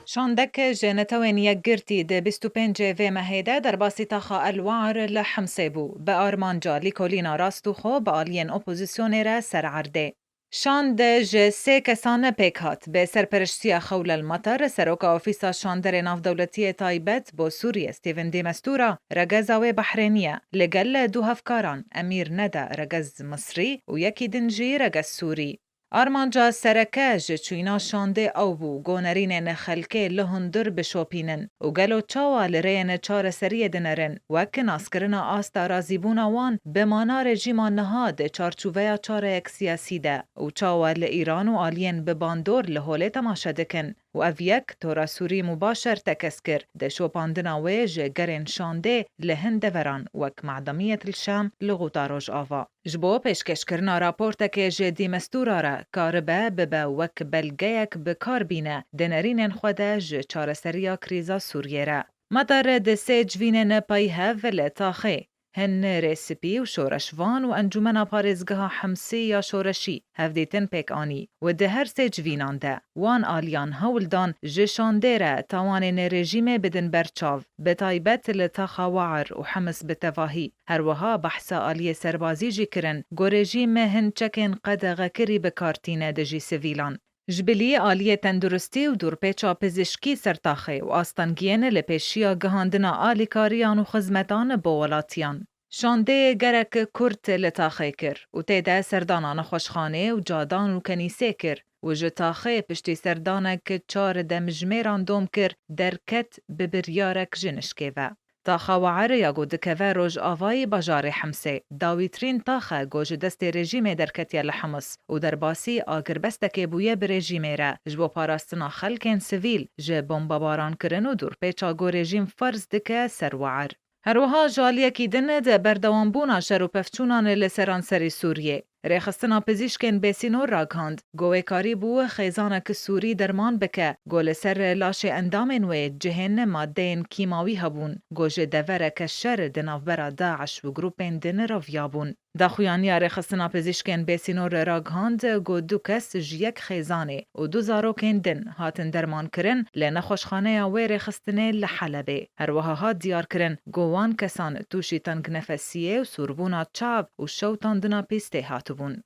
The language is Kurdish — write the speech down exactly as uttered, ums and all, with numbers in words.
Şandek ji Netewên Yekgirtî di bîst û pêncê vê mehê de derbasî taxa El Waer li Himsê bû. Bi armanca lîkolîna rastûxo bi aliyên opozisyonê re ser erdê. Şand ji sê kesan pêk hat. Bi serpereştiya Xewlel Matar, seroka Ofîsa Şanderê Navdewletiyê Taybet bo Sûriyê Stephen de Mistura, regeza wê Behrênî ye, li gel du hevkaran, Emîr Neda, regez Misrî û yekî din jî regez Sûrî. Armanca sereke ji çûyîna şandê ew bû, ku nerînên xelkê li hundir bişopînin û gelo çawa li rêyên çareseriyê dinerin, wek naskirina asta razîbûna wan bi mana rejîma niha di çarçoveya çareyek siyasî de û çawa li Îran û aliyên bi bandor li holê temaşe dikin û ev yek tora Sûrî Mubaşer tekez kir di şopandina wê ji gerên şandê li hin deveran wek Mademiyet li Şam li Xuta Rojava. Ji bo pêşkêşkirina raportekê ji de Mistura re karibe bibe wek belgeyek bi kar bîne di nerînên xwe de ji çareseriya krîza Sûriyê re. Matar di sê civînên peyhev li taxê, hin Rêspî û Şoreşvan û Encûmena Parêzgeha Himsê ya Şoreşî, hevdîtin pêk anî û di her sê civînan de wan aliyan hewl dan ji şandê re tawanên rejîmê bidin ber çav, bi taybet li taxa Waer û Hims bi tevahî. Her wiha behsa aliyê serbazî jî kirin, ku rejîm hin çekên qedexekirî bi kar tîne dijî sivîlan. Ji bilî aliyê tenduristî û dûrpêça pizîşkî ser taxê û astengiyên li pêşiya gihandina alîkariyan û xizmetan bo welatiyan. Şandê gerek kurt li taxê kir û tê de serdana nexweşxanê û cadan û kenîsê kir û ji taxê piştî serdanek çar demjimêran dom kir, derket bi biryarek ji nişkê ve. Taxa Waer ya ku dikeve rojavayî bajarê Himsê, dawîtirîn tax e ku ji destê rejîmê derketiye li Hims û derbasî agirbestekê bûye bi rejîmê re ji bo parastina xelkên sivîl ji bombebarankirin û dûrpêça ku rejîm ferz dike ser Waer. Her wiha ji aliyekî din di berdewambûna şer û pevçûnan li seranserî Sûriyê. Rêxistina pizîşkên bêsînor ragihand, ku wê karîbû xêzanek Sûrî derman bike, ku li ser laşê endamên wê cihên madeyên kîmawî hebûn, ku ji devereke şer di navbera DAIŞ û grûpên din reviyabûn. Daxuyaniya Rêxistina Pizîşkên Bêsînor ragihand, ku du kes ji yek xêzanê û du zarokên din hatin dermankirin li nexweşxaneya wê rêxistinê li Helebê. Her wiha hat diyarkirin, ku wan kesan tûşî tengnefesiyê û sûrbûna çav û şewtandina pîstê hatibûn.